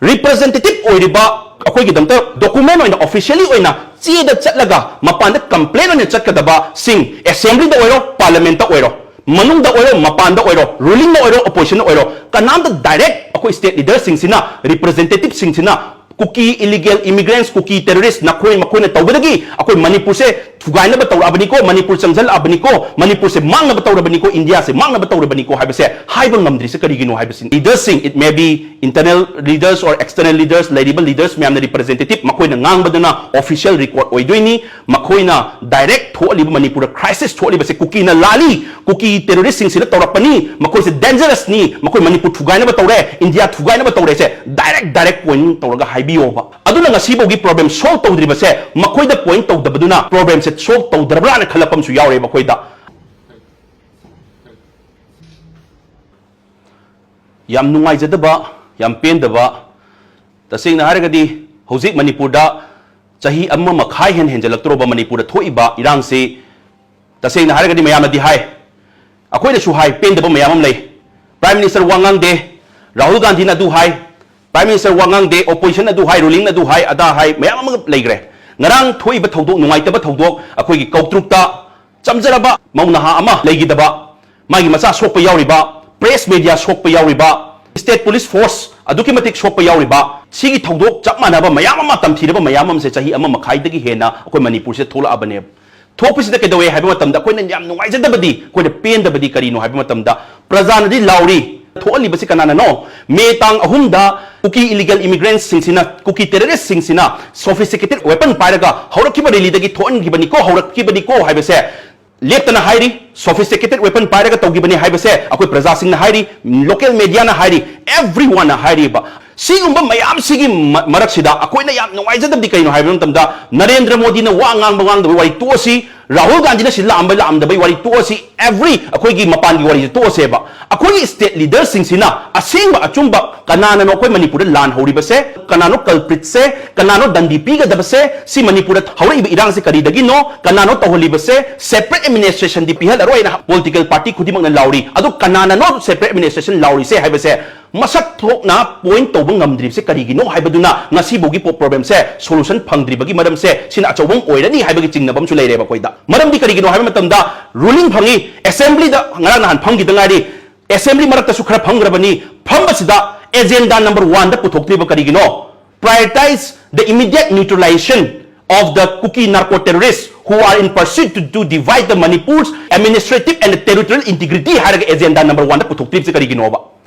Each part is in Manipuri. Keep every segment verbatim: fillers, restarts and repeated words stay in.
Representative ꯑꯣꯏꯔꯤꯕ, ꯑꯩꯈꯣꯏꯒꯤꯗꯃꯛꯇ document ꯑꯣꯏꯅ officially ꯑꯣꯏꯅ ꯆꯦꯗ ꯆꯠꯂꯒ ꯃꯄꯥꯟꯗ complaint ꯑꯣꯏꯅ ꯆꯠꯀꯗꯕꯁꯤꯡ, assembly ꯗ ꯑꯣꯏꯔꯣ, parliament ꯇ ꯑꯣꯏꯔꯣ, ꯃꯅꯨꯡꯗ ꯑꯣꯏꯔꯣ, ꯃꯄꯥꯟꯗ ꯑꯣꯏꯔꯣ, ruling ꯅ ꯑꯣꯏꯔꯣ, opposition ꯅ ꯑꯣꯏꯔꯣ, ꯀꯅꯥꯝꯇ direct ꯑꯩꯈꯣꯏ state leader ꯁꯤꯡꯁꯤꯅ, representative ꯁꯤꯡꯁꯤꯅ ꯀꯨꯀꯤ illegal immigrants, ꯀꯨꯀꯤ terrorist ꯅꯈꯣꯏ ꯃꯈꯣꯏꯅ ꯇꯧꯕꯗꯒꯤ ꯑꯩꯈꯣꯏ ꯃꯅꯤꯄꯨꯔꯁꯦ ꯊꯨꯒꯥꯏꯅꯕ ꯇꯧꯔꯛꯑꯕꯅꯤꯀꯣ, ꯃꯅꯤꯄꯨꯔ ꯆꯪꯁꯤꯜꯂꯛꯑꯕꯅꯤꯀꯣ, ꯃꯅꯤꯄꯨꯔꯁꯦ ꯃꯥꯡꯅꯕ ꯇꯧꯔꯕꯅꯤꯀꯣ, ꯏꯟꯗꯤꯌꯥꯁꯦ ꯃꯥꯡꯅꯕ ꯇꯧꯔꯕꯅꯤꯀꯣ ꯍꯥꯏꯕꯁꯦ ꯍꯥꯏꯕ ꯉꯝꯗ꯭ꯔꯤꯁꯦ ꯀꯔꯤꯒꯤꯅꯣ ꯍꯥꯏꯕꯁꯤ, leader ꯁꯤꯡ, it may be internal leaders or external leaders, ꯂꯩꯔꯤꯕ leaders ꯃꯌꯥꯝꯅ, representative ꯃꯈꯣꯏꯅ ꯉꯥꯡꯕꯗꯨꯅ official record ꯑꯣꯏꯗꯣꯏꯅꯤ꯫ ꯃꯈꯣꯏꯅ direct ꯊꯣꯛꯍꯜꯂꯤꯕ, ꯃꯅꯤꯄꯨꯔꯗ crisis ꯊꯣꯛꯍꯜꯂꯤꯕꯁꯦ ꯀꯨꯀꯤꯅ ꯂꯥꯜꯂꯤ, ꯀꯨꯀꯤ terrorist ꯁꯤꯡꯁꯤꯅ ꯇꯧꯔꯛꯄꯅꯤ, ꯃꯈꯣꯏꯁꯦ dangerous ꯅꯤ, ꯃꯈꯣꯏ ꯃꯅꯤꯄꯨꯔ ꯊꯨꯒꯥꯏꯅꯕ ꯇꯧꯔꯦ, ꯏꯟꯗꯤꯌꯥ ꯊꯨꯒꯥꯏꯅꯕ ꯇꯧꯔꯦꯁꯦ direct direct point ꯇꯧꯔꯒ ꯍꯥꯏꯕꯤꯌꯣꯕ꯫ ꯑꯗꯨꯅ ꯉꯁꯤꯐꯥꯎꯒꯤ problem solve ꯇꯧꯗ꯭ꯔꯤꯕꯁꯦ ꯃꯈꯣꯏꯗ point ꯇꯧꯗꯕꯗꯨꯅ problem ꯁꯦ solve ꯇꯧꯗ꯭ꯔꯕ꯭ꯔꯥꯅ ꯈꯜꯂꯛꯄ ꯑꯃꯁꯨ ꯌꯥꯎꯔꯦꯕ ꯑꯩꯈꯣꯏꯗ꯫ ꯌꯥꯝ ꯅꯨꯡꯉꯥꯏꯖꯗꯕ, ꯌꯥꯝ ꯄꯦꯟꯗꯕ, ꯇꯁꯦꯡꯅ ꯍꯥꯏꯔꯒꯗꯤ ꯍꯧꯖꯤꯛ ꯃꯅꯤꯄꯨꯔꯗ ꯆꯍꯤ ꯑꯃ ꯃꯈꯥꯏ ꯍꯦꯟ ꯍꯦꯟꯖꯜꯂꯛꯇꯧꯔꯕ ꯃꯅꯤꯄꯨꯔꯗ ꯊꯣꯛꯏꯕ ꯏꯔꯥꯡꯁꯤ, ꯇꯁꯦꯡꯅ ꯍꯥꯏꯔꯒꯗꯤ ꯃꯌꯥꯝꯅꯗꯤ ꯍꯥꯏ, ꯑꯩꯈꯣꯏꯅꯁꯨ ꯍꯥꯏ, ꯄꯦꯟꯗꯕ ꯃꯌꯥꯝ ꯑꯃ ꯂꯩ꯫ Prime Minister ꯋꯥ ꯉꯥꯡꯗꯦ, ꯔꯥꯍꯨꯜ ꯒꯥꯟꯙꯤꯅ ꯑꯗꯨ ꯍꯥꯏ, Prime Minister ꯋꯥ ꯉꯥꯡꯗꯦ, opposition ꯑꯗꯨ ꯍꯥꯏ, ruling ꯅ ꯑꯗꯨ ꯍꯥꯏ, ꯑꯗꯥ ꯍꯥꯏ, ꯃꯌꯥꯝ ꯑꯃ ꯂꯩꯈ꯭ꯔꯦ꯫ ꯉꯔꯥꯡ ꯊꯣꯛꯏꯕ ꯊꯧꯗꯣꯛ, ꯅꯨꯡꯉꯥꯏꯇꯕ ꯊꯧꯗꯣꯛ, ꯑꯩꯈꯣꯏꯒꯤ ꯀꯧꯇ꯭ꯔꯨꯛꯇ ꯆꯝꯖꯔꯕ ꯃꯧ ꯅꯍꯥ ꯑꯃ ꯂꯩꯈꯤꯗꯕ, ꯃꯥꯒꯤ ꯃꯆꯥ ꯁꯣꯛꯄ ꯌꯥꯎꯔꯤꯕ, press media ꯁꯣꯛꯄ ꯌꯥꯎꯔꯤꯕ, state police force ꯑꯗꯨꯛꯀꯤ ꯃꯇꯤꯛ ꯁꯣꯛꯄ ꯌꯥꯎꯔꯤꯕ, ꯁꯤꯒꯤ ꯊꯧꯗꯣꯛ ꯆꯞ ꯃꯥꯟꯅꯕ ꯃꯌꯥꯝ ꯑꯃ, ꯇꯝꯊꯤꯔꯕ ꯃꯌꯥꯝ ꯑꯃꯁꯦ ꯆꯍꯤ ꯑꯃ ꯃꯈꯥꯏꯗꯒꯤ ꯍꯦꯟꯅ ꯑꯩꯈꯣꯏ ꯃꯅꯤꯄꯨꯔꯁꯤꯗ ꯊꯣꯛꯂꯛꯑꯕꯅꯦꯕ꯫ ꯊꯣꯛꯄꯁꯤꯗ ꯀꯩꯗꯧꯋꯦ ꯍꯥꯏꯕ ꯃꯇꯝꯗ ꯑꯩꯈꯣꯏꯅ ꯌꯥꯝ ꯅꯨꯡꯉꯥꯏꯖꯗꯕꯗꯤ, ꯑꯩꯈꯣꯏꯅ ꯄꯦꯟꯗꯕꯗꯤ ꯀꯔꯤꯅꯣ ꯍꯥꯏꯕ ꯃꯇꯝꯗ, ꯄ꯭ꯔꯖꯥꯅꯗꯤ ꯂꯥꯎꯔꯤ, ꯊꯣꯛꯍꯜꯂꯤꯕꯁꯤ ꯀꯅꯥꯅꯅꯣ? ꯃꯦ ꯇꯥꯡ ꯑꯍꯨꯝꯗ ꯀꯨꯀꯤ illegal immigrants ꯁꯤꯡꯁꯤꯅ, ꯀꯨꯀꯤ terrorist ꯁꯤꯡꯁꯤꯅ sophisticated weapon ꯄꯥꯏꯔꯒ ꯍꯧꯔꯛꯈꯤꯕ rally ꯗꯒꯤ ꯊꯣꯛꯍꯟꯈꯤꯕꯅꯤꯀꯣ, ꯍꯧꯔꯛꯈꯤꯕꯅꯤꯀꯣ ꯍꯥꯏꯕꯁꯦ ꯂꯦꯞꯇꯅ ꯍꯥꯏꯔꯤ꯫ Sophisticated weapon ꯄꯥꯏꯔꯒ ꯇꯧꯈꯤꯕꯅꯤ ꯍꯥꯏꯕꯁꯦ ꯑꯩꯈꯣꯏ ꯄ꯭ꯔꯖꯥꯁꯤꯡꯅ ꯍꯥꯏꯔꯤ, local media ꯅ ꯍꯥꯏꯔꯤ, everyone ꯅ ꯍꯥꯏꯔꯤꯕ꯫ ꯁꯤꯒꯨꯝꯕ ꯃꯌꯥꯝꯁꯤꯒꯤ ꯃ-, ꯃꯔꯛꯁꯤꯗ ꯑꯩꯈꯣꯏꯅ ꯌꯥꯝ ꯅꯨꯡꯉꯥꯏꯖꯗꯕꯗꯤ ꯀꯩꯅꯣ ꯍꯥꯏꯕ ꯃꯇꯝꯗ, ꯅꯔꯦꯟꯗ꯭ꯔ ꯃꯣꯗꯤꯅ ꯋꯥ ꯉꯥꯡꯕ ꯉꯥꯡꯗꯕꯒꯤ ꯋꯥꯔꯤ ꯇꯣꯛꯑꯁꯤ, ꯔꯥꯍꯨꯜ ꯒꯥꯟꯙꯤꯅ ꯁꯤ ꯂꯥꯛꯑꯝꯕ ꯂꯥꯛꯑꯝꯗꯕꯒꯤ ꯋꯥꯔꯤ ꯇꯣꯛꯑꯁꯤ, every ꯑꯩꯈꯣꯏꯒꯤ ꯃꯄꯥꯟꯒꯤ ꯋꯥꯔꯤꯁꯦ ꯇꯣꯛꯑꯁꯦꯕ꯫ ꯑꯩꯈꯣꯏꯒꯤ state leader ꯁꯤꯡꯁꯤꯅ ꯑꯁꯦꯡꯕ ꯑꯆꯨꯝꯕ ꯀꯅꯥꯅꯅꯣ ꯑꯩꯈꯣꯏ ꯃꯅꯤꯄꯨꯔꯗ ꯂꯥꯟ ꯍꯧꯔꯤꯕꯁꯦ, ꯀꯅꯥꯅꯣ culprit ꯁꯦ, ꯀꯅꯥꯅꯣ ꯗꯟꯗꯤ ꯄꯤꯒꯗꯕꯁꯦ, ꯁꯤ ꯃꯅꯤꯄꯨꯔꯗ ꯍꯧꯔꯛꯏꯕ ꯏꯔꯥꯡꯁꯦ ꯀꯔꯤꯗꯒꯤꯅꯣ, ꯀꯅꯥꯅꯣ ꯇꯧꯍꯜꯂꯤꯕꯁꯦ, separate administration ꯗꯤ ꯄꯤꯍꯜꯂꯔꯣꯏꯅ political party ꯈꯨꯗꯤꯡꯃꯛꯅ ꯂꯥꯎꯔꯤ꯫ ꯑꯗꯨ ꯀꯅꯥꯅꯅꯣ separate administration ꯂꯥꯎꯔꯤꯁꯦ ꯍꯥꯏꯕꯁꯦ ꯃꯁꯛ ꯊꯣꯛꯅ ꯄꯣꯏꯟ ꯇꯧꯕ ꯉꯝꯗ꯭ꯔꯤꯕꯁꯦ ꯀꯔꯤꯒꯤꯅꯣ ꯍꯥꯏꯕꯗꯨꯅ ꯉꯁꯤꯐꯥꯎꯒꯤ ꯄ꯭ꯔꯣꯕ꯭ꯂꯦꯝꯁꯦ ꯁꯣꯂꯨꯁꯟ ꯐꯪꯗ꯭ꯔꯤꯕꯒꯤ ꯃꯔꯝꯁꯦ ꯁꯤꯅ ꯑꯆꯧꯕ ꯑꯃ ꯑꯣꯏꯔꯅꯤ ꯍꯥꯏꯕꯒꯤ ꯆꯤꯡꯅꯕ ꯑꯃꯁꯨ ꯂꯩꯔꯦꯕ ꯑꯩꯈꯣꯏꯗ꯫ ꯃꯔꯝꯗꯤ ꯀꯔꯤꯒꯤꯅꯣ ꯍꯥꯏꯕ ꯃꯇꯝꯗ ꯔꯨꯂꯤꯡ ꯐꯪꯉꯤ, ꯑꯦꯁꯦꯝꯕ꯭ꯂꯤꯗ ꯉꯔꯥꯡ ꯅꯍꯥꯟ ꯐꯪꯈꯤꯗ ꯉꯥꯏꯔꯤ, ꯑꯦꯁꯦꯝꯕ꯭ꯂꯤ ꯃꯔꯛꯇꯁꯨ ꯈꯔ ꯐꯪꯈ꯭ꯔꯕꯅꯤ꯫ ꯐꯝꯕꯁꯤꯗ ꯑꯦꯖꯦꯟꯗꯥ ꯅꯝꯕꯔ ꯋꯥꯟꯗ ꯄꯨꯊꯣꯛꯇ꯭ꯔꯤꯕ ꯀꯔꯤꯒꯤꯅꯣ? Prioritize the immediate neutralization of the Kuki narco terrorists who are in pursuit to, to divide the Manipur's administrative and territorial integrity ꯍꯥꯏꯔꯒ ꯑꯦꯖꯦꯟꯗꯥ ꯅꯝꯕꯔ ꯋꯥꯟꯗ ꯄꯨꯊꯣꯛꯇ꯭ꯔꯤꯕꯁꯦ ꯀꯔꯤꯒꯤꯅꯣꯕ?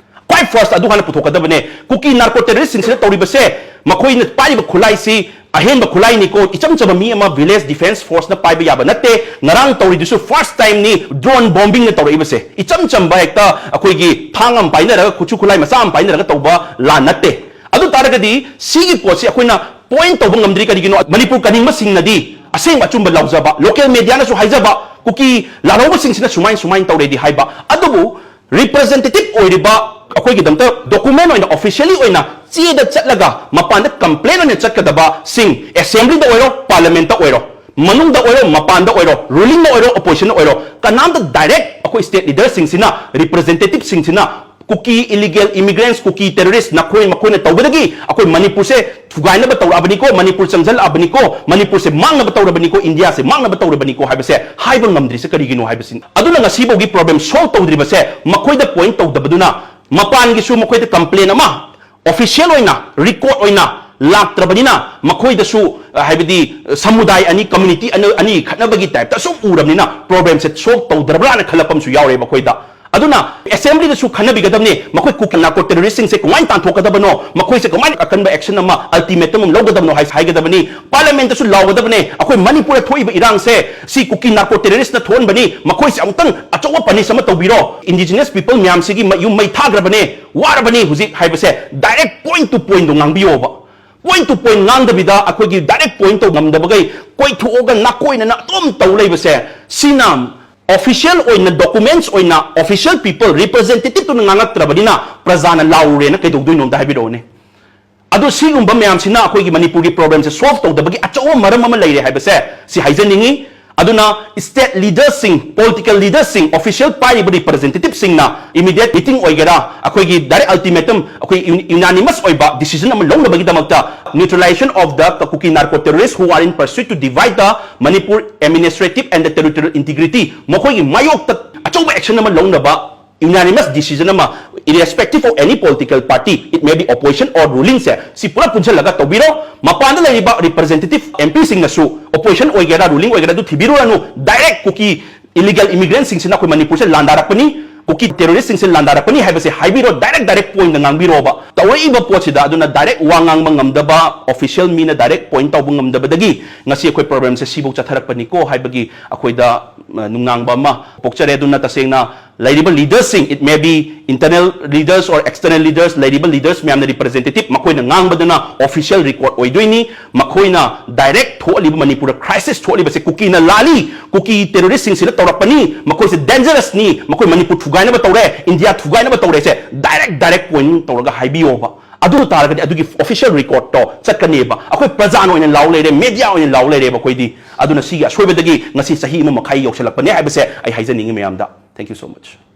ꯈ꯭ꯋꯥꯏ ꯐꯥꯔꯁ ꯑꯗꯨ ꯍꯥꯟꯅ ꯄꯨꯊꯣꯛꯀꯗꯕꯅꯦ꯫ ꯀꯨꯀꯤ ꯅꯥꯔꯀꯣ ꯇꯦꯔꯣꯔꯤꯁ꯭ꯠꯁꯤꯡꯁꯤꯅ ꯇꯧꯔꯤꯕꯁꯦ, ꯃꯈꯣꯏꯅ ꯄꯥꯏꯔꯤꯕ ꯈꯨꯠꯂꯥꯏꯁꯤ ꯑꯍꯦꯟꯕ ꯈꯨꯠꯂꯥꯏꯅꯤꯀꯣ, ꯏꯆꯝ ꯆꯝꯕ ꯃꯤ ꯑꯃ ꯚꯤꯂꯦꯖ ꯗꯤꯐꯦꯟꯁ ꯐꯣꯔꯁꯅ ꯄꯥꯏꯕ ꯌꯥꯕ ꯅꯠꯇꯦ꯫ ꯉꯔꯥꯡ ꯇꯧꯔꯤꯗꯨꯁꯨ ꯐꯥꯔꯁ ꯇꯥꯏꯝꯅꯤ ꯗ꯭ꯔꯣꯟ ꯕꯣꯝꯕꯤꯡꯅ ꯇꯧꯔꯛꯏꯕꯁꯦ꯫ ꯏꯆꯝ ꯆꯝꯕ ꯍꯦꯛꯇ ꯑꯩꯈꯣꯏꯒꯤ ꯊꯥꯡ ꯑꯃ ꯄꯥꯏꯅꯔꯒ, ꯈꯨꯠꯁꯨ ꯈꯨꯠꯂꯥꯏ ꯃꯆꯥ ꯑꯃ ꯄꯥꯏꯅꯔꯒ ꯇꯧꯕ ꯂꯥꯟ ꯅꯠꯇꯦ꯫ ꯑꯗꯨ ꯇꯥꯔꯒꯗꯤ ꯁꯤꯒꯤ ꯄꯣꯠꯁꯤ ꯑꯩꯈꯣꯏꯅ ꯄꯣꯏꯟ ꯇꯧꯕ ꯉꯝꯗ꯭ꯔꯤ ꯀꯔꯤꯒꯤꯅꯣ? ꯃꯅꯤꯄꯨꯔ ꯀꯅꯤꯡꯕꯁꯤꯡꯅꯗꯤ ꯑꯁꯦꯡꯕ ꯑꯆꯨꯝꯕ ꯂꯥꯎꯖꯕ, ꯂꯣꯀꯦꯜ ꯃꯦꯗꯤꯌꯥꯅꯁꯨ ꯍꯥꯏꯖꯕ, ꯀꯨꯀꯤ ꯂꯥꯜꯍꯧꯕꯁꯤꯡꯁꯤꯅ ꯁꯨꯃꯥꯏ ꯁꯨꯃꯥꯏꯅ ꯇꯧꯔꯦꯗꯤ ꯍꯥꯏꯕ, ꯑꯗꯨꯕꯨ ꯔꯤꯄ꯭ꯔꯖꯦꯟꯇꯦꯇꯤꯚ ꯑꯣꯏꯔꯤꯕ ꯑꯩꯈꯣꯏꯒꯤꯗꯃꯛꯇ ꯗꯣꯀꯨꯃꯦꯟ ꯑꯣꯏꯅ, ꯑꯣꯐꯤꯁꯤꯌꯦꯜꯂꯤ ꯑꯣꯏꯅ ꯆꯦꯗ ꯆꯠꯂꯒ ꯃꯄꯥꯟꯗ ꯀꯝꯄ꯭ꯂꯦꯟ ꯑꯣꯏꯅ ꯆꯠꯀꯗꯕꯁꯤꯡ, ꯑꯦꯁꯦꯝꯕ꯭ꯂꯤꯗ ꯑꯣꯏꯔꯣ, ꯄꯥꯔꯂꯤꯌꯥꯃꯦꯟꯠꯇ ꯑꯣꯏꯔꯣ, ꯃꯅꯨꯡꯗ ꯑꯣꯏꯔꯣ, ꯃꯄꯥꯟꯗ ꯑꯣꯏꯔꯣ, ꯔꯨꯂꯤꯡꯗ ꯑꯣꯏꯔꯣ, ꯑꯣꯄꯣꯖꯤꯁꯟꯗ ꯑꯣꯏꯔꯣ, ꯀꯅꯥꯝꯇ ꯗꯥꯏꯔꯦꯛ ꯑꯩꯈꯣꯏ ꯁ꯭ꯇꯦꯠ ꯂꯤꯗꯔꯁꯤꯡꯁꯤꯅ, ꯔꯤꯄ꯭ꯔꯖꯦꯟꯇꯦꯇꯤꯚꯁꯤꯡꯁꯤꯅ ꯀꯨꯀꯤ ꯏꯂꯤꯒꯦꯜ ꯏꯃꯤꯒ꯭ꯔꯦꯟꯠꯁ, ꯀꯨꯀꯤ ꯇꯦꯔꯣꯔꯤꯁ꯭ꯠ, ꯅꯈꯣꯏ ꯃꯈꯣꯏꯅ ꯇꯧꯕꯗꯒꯤ ꯑꯩꯈꯣꯏ ꯃꯅꯤꯄꯨꯔꯁꯦ ꯊꯨꯒꯥꯏꯅꯕ ꯇꯧꯔꯛꯑꯕꯅꯤꯀꯣ, ꯃꯅꯤꯄꯨꯔ ꯆꯪꯁꯤꯜꯂꯛꯑꯕꯅꯤꯀꯣ, ꯃꯅꯤꯄꯨꯔꯁꯦ ꯃꯥꯡꯅꯕ ꯇꯧꯔꯕꯅꯤꯀꯣ, ꯏꯟꯗꯤꯌꯥꯁꯦ ꯃꯥꯡꯅꯕ ꯇꯧꯔꯕꯅꯤꯀꯣ ꯍꯥꯏꯕꯁꯦ ꯍꯥꯏꯕ ꯉꯝꯗ꯭ꯔꯤꯁꯦ ꯀꯔꯤꯒꯤꯅꯣ ꯍꯥꯏꯕꯁꯤꯅꯤ꯫ ꯑꯗꯨꯅ ꯉꯁꯤꯐꯥꯎꯒꯤ ꯄ꯭ꯔꯣꯕ꯭ꯂꯦꯝ ꯁꯣꯜꯕ ꯇꯧꯗ꯭ꯔꯤꯕꯁꯦ ꯃꯈꯣꯏꯗ ꯄꯣꯏꯟꯠ ꯇꯧꯗꯕꯗꯨꯅ, ꯃꯄꯥꯟꯒꯤꯁꯨ ꯃꯈꯣꯏꯗ ꯀꯝꯄ꯭ꯂꯦꯟ ꯑꯃ ꯑꯣꯐꯤꯁꯤꯌꯦꯜ ꯑꯣꯏꯅ, ꯔꯦꯀꯣꯔꯗ ꯑꯣꯏꯅ ꯂꯥꯛꯇ꯭ꯔꯕꯅꯤꯅ, ꯃꯈꯣꯏꯗꯁꯨ, ꯑ, ꯍꯥꯏꯕꯗꯤ, ꯑ, ꯁꯃꯨꯗꯥꯏ ꯑꯅꯤ, ꯀꯝꯃ꯭ꯌꯨꯅꯤꯇꯤ ꯑꯅ-, ꯑꯅꯤ ꯈꯠꯅꯕꯒꯤ ꯇꯥꯏꯞꯇ ꯁꯨꯝ ꯎꯔꯕꯅꯤꯅ ꯄ꯭ꯔꯣꯕ꯭ꯂꯦꯝꯁꯦ ꯁꯣꯜꯕ ꯇꯧꯗ꯭ꯔꯕ꯭ꯔꯥꯅ ꯈꯜꯂꯛꯄ ꯑꯃꯁꯨ ꯌꯥꯎꯔꯦꯕ ꯑꯩꯈꯣꯏꯗ꯫ ꯑꯗꯨꯅ ꯑꯦꯁꯦꯝꯕ꯭ꯂꯤꯗꯁꯨ ꯈꯟꯅꯕꯤꯒꯗꯕꯅꯤ, ꯃꯈꯣꯏ ꯀꯨꯀꯤ ꯅꯥꯔꯀꯣ ꯇꯦꯔꯣꯔꯤꯁ꯭ꯠꯁꯤꯡꯁꯦ ꯀꯃꯥꯏꯅ ꯇꯥꯟꯊꯣꯛꯀꯗꯕꯅꯣ, ꯃꯈꯣꯏꯁꯦ ꯀꯃꯥꯏꯅ ꯑꯀꯟꯕ ꯑꯦꯛꯁꯟ ꯑꯃ, ꯑꯜꯇꯤꯃꯦꯇꯝ ꯑꯃ ꯂꯧꯒꯗꯕꯅꯣ ꯍꯥꯏ-, ꯍꯥꯏꯒꯗꯕꯅꯤ꯫ ꯄꯥꯔꯂꯤꯌꯥꯃꯦꯟꯠꯇꯁꯨ ꯂꯥꯎꯒꯗꯕꯅꯦ, ꯑꯩꯈꯣꯏ ꯃꯅꯤꯄꯨꯔꯗ ꯊꯣꯛꯏꯕ ꯏꯔꯥꯡꯁꯦ ꯁꯤ ꯀꯨꯀꯤ ꯅꯥꯔꯀꯣ ꯇꯦꯔꯣꯔꯤꯁ꯭ꯠꯅ ꯊꯣꯛꯍꯟꯕꯅꯤ, ꯃꯈꯣꯏꯁꯦ ꯑꯃꯨꯛꯇꯪ ꯑꯆꯧꯕ ꯄꯅꯤꯁ ꯑꯃ ꯇꯧꯕꯤꯔꯣ, ꯏꯟꯗꯤꯖꯤꯅꯁ ꯄꯤꯄꯜ ꯃꯌꯥꯝꯁꯤꯒꯤ ꯃ-, ꯌꯨꯝ ꯃꯩ ꯊꯥꯈ꯭ꯔꯕꯅꯦ, ꯋꯥꯔꯕꯅꯤ ꯍꯧꯖꯤꯛ ꯍꯥꯏꯕꯁꯦ ꯗꯥꯏꯔꯦꯛ ꯄꯣꯏꯟꯠ ꯇꯨ ꯄꯣꯏꯟꯠꯇꯣ ꯉꯥꯡꯕꯤꯌꯣꯕ꯫ ꯄꯣꯏꯟꯠ ꯇꯨ ꯄꯣꯏꯟꯠ ꯉꯥꯡꯗꯕꯤꯗ ꯑꯩꯈꯣꯏꯒꯤ ꯗꯥꯏꯔꯦꯛ ꯄꯣꯏꯟꯠ ꯇꯧ ꯉꯝꯗꯕꯈꯩ ꯀꯣꯏꯊꯣꯛꯑꯒ ꯅꯥꯀꯣꯏꯅꯅ ꯑꯗꯨꯝ ꯇꯧ ꯂꯩꯕꯁꯦ, ꯁꯤꯅ ꯑꯣꯐꯤꯁꯤꯌꯦꯜ ꯑꯣꯏꯅ, ꯗꯣꯀꯨꯃꯦꯟꯠꯁ ꯑꯣꯏꯅ ꯑꯣꯐꯤꯁꯤꯌꯦꯜ ꯄꯤꯄꯜ ꯔꯤꯄ꯭ꯔꯖꯦꯟꯇꯦꯇꯤꯚꯇꯨꯅ ꯉꯥꯡꯉꯛꯇ꯭ꯔꯕꯅꯤꯅ ꯄ꯭ꯔꯖꯥꯅ ꯂꯥꯎꯔꯨꯔꯦꯅ ꯀꯩꯗꯧꯗꯣꯏꯅꯣ ꯑꯝꯇ ꯍꯥꯏꯕꯤꯔꯛꯎꯅꯦ꯫ ꯑꯗꯣ ꯁꯤꯒꯨꯝꯕ ꯃꯌꯥꯝꯁꯤꯅ ꯑꯩꯈꯣꯏꯒꯤ ꯃꯅꯤꯄꯨꯔꯒꯤ ꯄ꯭ꯔꯣꯕ꯭ꯂꯦꯝꯁꯦ ꯁꯣꯜꯕ ꯇꯧꯗꯕꯒꯤ ꯑꯆꯧꯕ ꯃꯔꯝ ꯑꯃ ꯂꯩꯔꯦ ꯍꯥꯏꯕꯁꯦ ꯁꯤ ꯍꯥꯏꯖꯅꯤꯡꯉꯤ꯫ ꯑꯗꯨꯅ state leaderꯁꯤꯡ, political leaderꯁꯤꯡ, official ꯄꯥꯏꯔꯤꯕ representativeꯁꯤꯡꯅ immediate meeting ꯑꯣꯏꯒꯦꯔꯥ, ꯑꯩꯈꯣꯏꯒꯤ direct ultimatum, ꯑꯩꯈꯣꯏ unanimous ꯑꯣꯏꯕ decision ꯑꯃ ꯂꯧꯅꯕꯒꯤꯗꯃꯛꯇ neutralization of the Kuki narco terrorists who are in pursuit to divide the Manipur administrative and the territorial integrity, ꯃꯈꯣꯏꯒꯤ ꯃꯥꯌꯣꯛꯇ ꯑꯆꯧꯕ action ꯑꯃ ꯂꯧꯅꯕ unanimous decision ꯑꯃ, irrespective of any political party, it may be opposition or rulingꯁꯦ, ꯁꯤ ꯄꯨꯂꯞ ꯄꯨꯟꯁꯤꯜꯂꯒ ꯇꯧꯕꯤꯔꯣ꯫ ꯃꯄꯥꯟꯗ ꯂꯩꯔꯤꯕ representative MPꯁꯤꯡꯅꯁꯨ opposition ꯑꯣꯏꯒꯦꯔꯥ, ruling ꯑꯣꯏꯒꯦꯔꯥ, ꯑꯗꯨ ꯊꯤꯕꯤꯔꯨꯔꯅꯨ꯫ Direct ꯀꯨꯀꯤ illegal immigrantꯁꯤꯡꯁꯤꯅ ꯑꯩꯈꯣꯏ ꯃꯅꯤꯄꯨꯔꯁꯦ ꯂꯥꯟꯗꯥꯔꯛꯄꯅꯤ, ꯀꯨꯀꯤ terroristꯁꯤꯡꯁꯦ ꯂꯥꯟꯗꯥꯔꯛꯄꯅꯤ ꯍꯥꯏꯕꯁꯦ ꯍꯥꯏꯕꯤꯔꯣ, direct direct pointꯇ ꯉꯥꯡꯕꯤꯔꯣꯕ꯫ ꯇꯧꯔꯛꯏꯕ ꯄꯣꯠꯁꯤꯗ ꯑꯗꯨꯅ direct ꯋꯥ ꯉꯥꯡꯕ ꯉꯝꯗꯕ, official ꯃꯤꯅ direct point ꯇꯧꯕ ꯉꯝꯗꯕꯗꯒꯤ ꯉꯁꯤ ꯑꯩꯈꯣꯏ problemꯁꯦ ꯁꯤꯐꯧ ꯆꯠꯊꯔꯛꯄꯅꯤꯀꯣ ꯍꯥꯏꯕꯒꯤ ꯑꯩꯈꯣꯏꯗ, ꯑ, ꯅꯨꯡꯅꯥꯡꯕ ꯑꯃ ꯄꯣꯛꯆꯔꯦ꯫ ꯑꯗꯨꯅ ꯇꯁꯦꯡꯅ ꯂꯩꯔꯤꯕ leaderꯁꯤꯡ, it may be internal leaders or external leaders, ꯂꯩꯔꯤꯕ leaders ꯃꯌꯥꯝꯅ representative, ꯃꯈꯣꯏꯅ ꯉꯥꯡꯕꯗꯨꯅ official record ꯑꯣꯏꯗꯣꯏꯅꯤ꯫ ꯃꯈꯣꯏꯅ direct ꯊꯣꯛꯍꯜꯂꯤꯕ ꯃꯅꯤꯄꯨꯔꯗ crisis ꯊꯣꯛꯍꯜꯂꯤꯕꯁꯦ ꯀꯨꯀꯤꯅ ꯂꯥꯜꯂꯤ, ꯀꯨꯀꯤ terroristꯁꯤꯡꯁꯤꯅ ꯇꯧꯔꯛꯄꯅꯤ, ꯃꯈꯣꯏꯁꯦ dangerousꯅꯤ, ꯃꯈꯣꯏ ꯃꯅꯤꯄꯨꯔ ꯊꯨꯒꯥꯏꯅꯕ ꯇꯧꯔꯦ, ꯏꯟꯗꯤꯌꯥ ꯊꯨꯒꯥꯏꯅꯕ ꯇꯧꯔꯦꯁꯦ direct direct point ꯇꯧꯔꯒ ꯍꯥꯏꯕꯤꯌꯣꯕ꯫ ꯑꯗꯨ ꯇꯥꯔꯒꯗꯤ ꯑꯗꯨꯒꯤ official recordꯇꯣ ꯆꯠꯀꯅꯦꯕ꯫ ꯑꯩꯈꯣꯏ ꯄ꯭ꯔꯖꯥꯅ ꯑꯣꯏꯅ ꯂꯥꯎ ꯂꯩꯔꯦ, media ꯑꯣꯏꯅ ꯂꯥꯎ ꯂꯩꯔꯦꯕ ꯑꯩꯈꯣꯏꯗꯤ꯫ ꯑꯗꯨꯅ ꯁꯤꯒꯤ ꯑꯁꯣꯏꯕꯗꯒꯤ ꯉꯁꯤ ꯆꯍꯤ ꯑꯃ ꯃꯈꯥꯏ ꯌꯧꯁꯜꯂꯛꯄꯅꯦ ꯍꯥꯏꯕꯁꯦ ꯑꯩ ꯍꯥꯏꯖꯅꯤꯡꯉꯤ ꯃꯌꯥꯝꯗ꯫ Thank you so much.